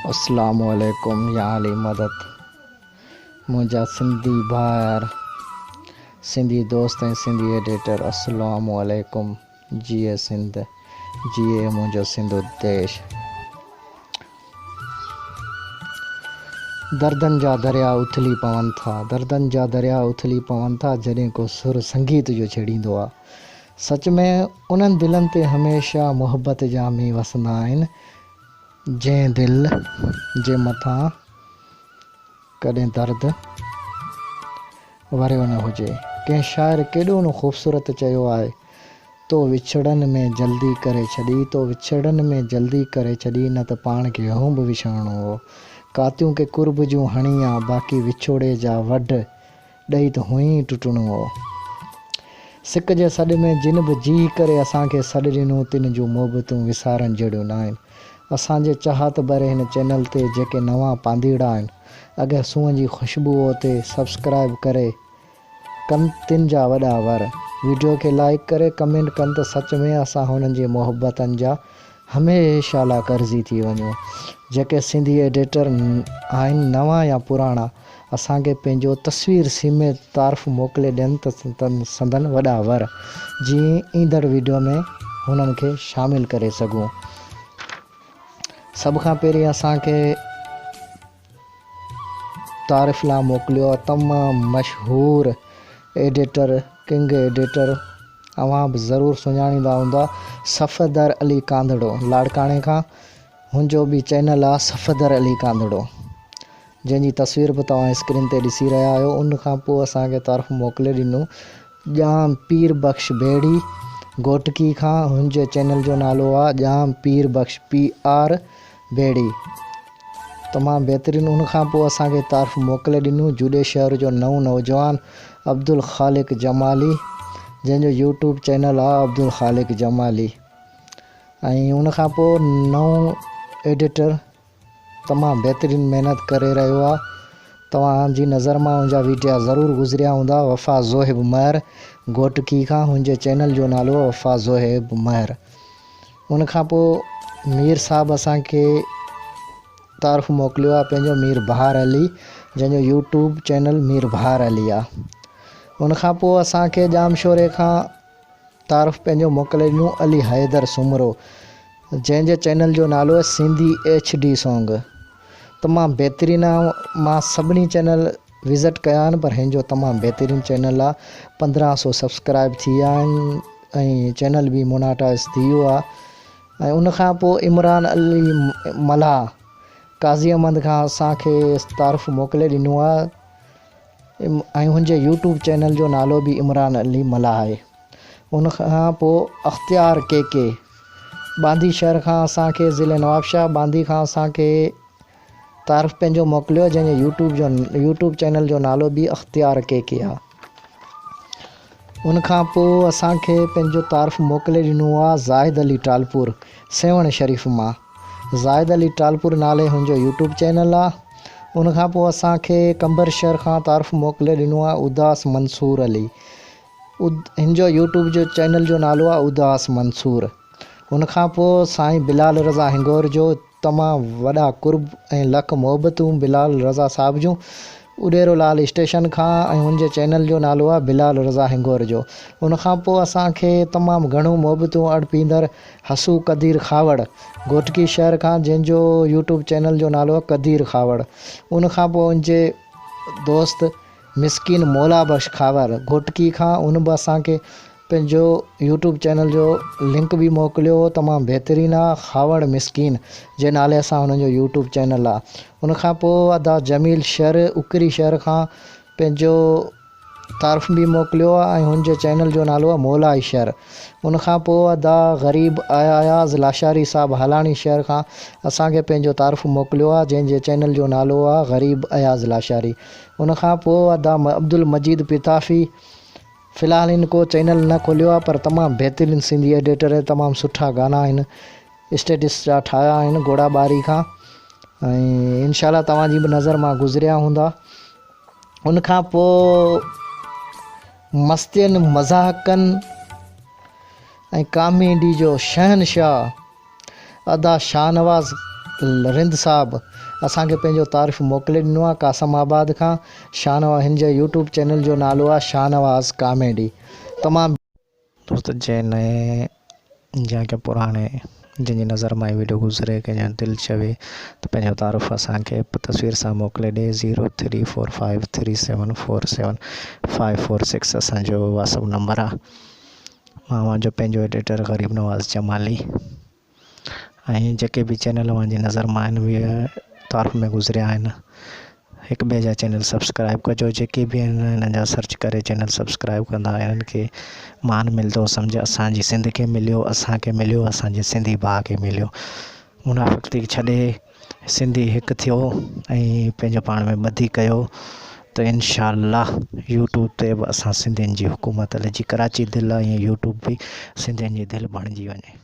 اسلام عليڪم يا علي مدد منهنجا سنڌي ڀائر سنڌي دوست ۽ سنڌي ايڊيٽر اسلام عليڪم جيئي سنڌ جيئي منهنجو سنڌو ديش دردن جا دريا اٿلي پون ٿا دردن جا دريا اٿلي پون ٿا جڏهن ڪو سر سنگيت جو ڇيڙيندو آ سچ ۾ انهن دلن تي هميشه محبت جا مينهن وسندا آهن جنهن دل جي مٿان ڪڏهن درد وريو نه هجي. ڪنهن شاعر ڪيڏو نه خوبصورت چيو آهي، تو وڇڙن ۾ جلدي ڪري ڇڏي، تو وڇڙن ۾ جلدي ڪري ڇڏي، نه ته پاڻ کي هونء به وڇڙڻو هو. ڪاتيون ڪي قرب جون هڻي آ، باقي وڇوڙي جا وڍ ڏئي ته هونئن ئي ٽٽڻو هو. سڪ جي سڏ ۾ جن به جيهه ڪري اسان کي سڏ ڏنو، تن جون محبتون وسارڻ جهڙيون ناهن. اسان جي چاهت ڀري هن چينل تي جيڪي نوان پانڌيئڙا آهن، اگر سونهن جي خوشبوء تي سبسڪرائيب ڪري ڪن تن جا وڏا ور. ويڊيو کي لائيڪ ڪري ڪمينٽ ڪن ته سچ ۾ اسان هنن جي محبتن جا هميشه لا قرضي ٿي وڃون. جيڪي سنڌي ايڊيٽر آهن نوان يا پراڻا اسان کي پنهنجو تصوير سميت تعارف موڪلي ڏين ته سندن وڏا ور جيئن ايندڙ ويڊيو ۾ هنن کي شامل ڪري سگهون. سڀ کان پهرين اسان کي تعارف لا موڪليو تمام مشهور ايڊيٽر ڪنگ ايڊيٽر اوهان به ضرور سڃاڻيندا هوندا صفدر علي ڪانڌڙو لاڙڪاڻي کان هن جو به چينل آ صفدر علي ڪانڌڙو. جنهن جي تصوير به توهان اسڪرين تي ڏسي رهيا آهيو ان کان پوء اسان کي تعارف موڪلي ڏنو ڄام پير بخش ڀيڙي گهوٽڪي کان هن جي چينل جو نالو آ ڄام پير بخش پي آر ڀيڙي تمام بهترين ان کان پوء اسان کي تعارف موڪلي ڏنو جوڏي شهر جو نئون نوجوان عبدالخالق جمالي جنهن جو يوٽيوب چينل آ عبدالخالق جمالي ۽ ان کان پوء نئون ايڊيٽر تمام بهترين محنت ڪري رهيو آ توهان جي نظر مان ان جا ويڊيا ضرور گذريا هوندا وفا زوهيب مهر گهوٽڪي کان هن جي چينل جو نالو آ وفا زوهيب مهر ان کان پو مير صاحب اسان کي تعارف موڪليو آ پنهنجو مير بهار علي جنهن جو يوٽيوب چينل مير بهار علي آ ان کان پو اسان کي ڄامشوري کان تعارف پنهنجو موڪلي ڏنو علي حيدر سومرو جنهن جي چينل جو نالو آهي سنڌي ايڇ ڊي سونگ تمام بهترين آ مان سڀني چينل وزٽ ڪيا آهن پر هن جو تمام بهترين چينل آ 1500 سبسڪرائب ٿي ويا آهن ۽ چينل به موناٽائز ٿي ويو آ ۽ ان کان پوء عمران علي ملاح قاضي احمد کان اسان کي تعارف موڪلي ڏنو آ ۽ هن جي يوٽيوب چينل جو نالو به عمران علي ملاح آهي. ان کان پوء اختيار ڪي ڪي ٻانڌي شهر کان اسان کي ضلعي نوابشاهه ٻانڌي کان اسان کي تعارف پنهنجو موڪليو جنهن جي يوٽيوب جو يوٽيوب چينل جو نالو به اختيار ڪي ڪي آهي. ان کان پوء اسان کي پنهنجو تعارف موڪلي ڏنو آهي زاهد علي ٽالپور سيوهڻ شريف مان. زاهد علي ٽالپور نالي هن جو يوٽيوب چينل آ. ان کان پوء اسان کي قمبر شهر کان تعارف موڪلي ڏنو آ اداس منصور علي. هن جو يوٽيوب جو چينل جو نالو آ اداس منصور. ان کان پوء سائين بلال رضا هنگورجو تمام وڏا قرب ۽ لک محبتون بلال رضا صاحب جون اڏيرو لال اسٽيشن کان ۽ هن جي چينل جو نالو آ بلال رضا هنگورجو. ان کان پوء اسان کي تمام گهڻو محبتون اڙپيندڙ حسو قدير کهاوڙ گهوٽڪي شهر کان جنهن جو يوٽيوب چينل جو نالو آهي قدير کهاوڙ ان کان پوء ان جي دوست مسڪين مولا بخش کهاوڙ گهوٽڪي کان ان به اسان کي پنهنجو يوٽيوب چينل جو لنڪ به موڪليو هو تمام بهترين آهي کهاوڙ مسڪين جي نالي سان هنن جو يوٽيوب چينل آهي ان کان پوء ادا جميل شر اڪري شهر کان پنهنجو تعارف به موڪليو آ ۽ هن جي چينل جو نالو آ مولائي شھر ان کان پوء ادا غريب اياز لاشاري صاحب هالاڻي شھر کان اسان کي پنهنجو تعارف موڪليو آ جنهن جي چينل جو نالو آ غريب اياز لاشاري ان کان پوء ادا عبدالمجيد پتافي في الحال هن ڪو چينل نه کوليو آ پر تمام بهترين سنڌي ايڊيٽر ۽ تمام سٺا گانا هن اسٽيٽس جا ٺاهيا آهن گهوڙا ٻاري کان ۽ انشاء الله توهان جي به نظر مان گذريا هوندا. ان کان پوء مستين، مذاقن ۽ ڪاميڊي جو شهنشاهه ادا شاهنواز رند صاحب اسان کي پنهنجو تعارف موڪلي ڏنو آهي قاسم آباد کان شاهنواز هن جي يوٽيوب چينل جو نالو آهي شاهنواز ڪاميڊي تمام دوست جنهن نئين يا ڪنهن پراڻي جنهن جي نظر مان هي ويڊيو گذري ڪنهن جو دل چوي ته پنهنجو تعارف اسان کي تصوير سان موڪلي ڏي zero three four five three seven four seven five four six اسان جو واٽس اپ نمبر آ مان اوهان جو پنهنجو ايڊيٽر غريب نواز جمالي ۽ جيڪي به چينل اوهان جي نظر مان آهن اهي تعارف ۾ گذريا آهن هڪ ٻئي جا چينل سبسڪرائب ڪجو جيڪي به آهن انهن جا سرچ ڪري چينل سبسڪرائب ڪندا انهن کي مان ملندو سمجهه اسان جي سنڌ کي مليو اسان کي مليو اسان جي سنڌي ڀاء کي مليو منافقتي ڇڏي سنڌي هڪ ٿيو ۽ پنهنجو پاڻ ۾ ٻڌي ڪيو ته انشاء الله يوٽيوب تي به اسان سنڌين جي حڪومت هلي جي ڪراچي دل آهي ائين يوٽيوب به سنڌين جي دل بڻجي وڃي.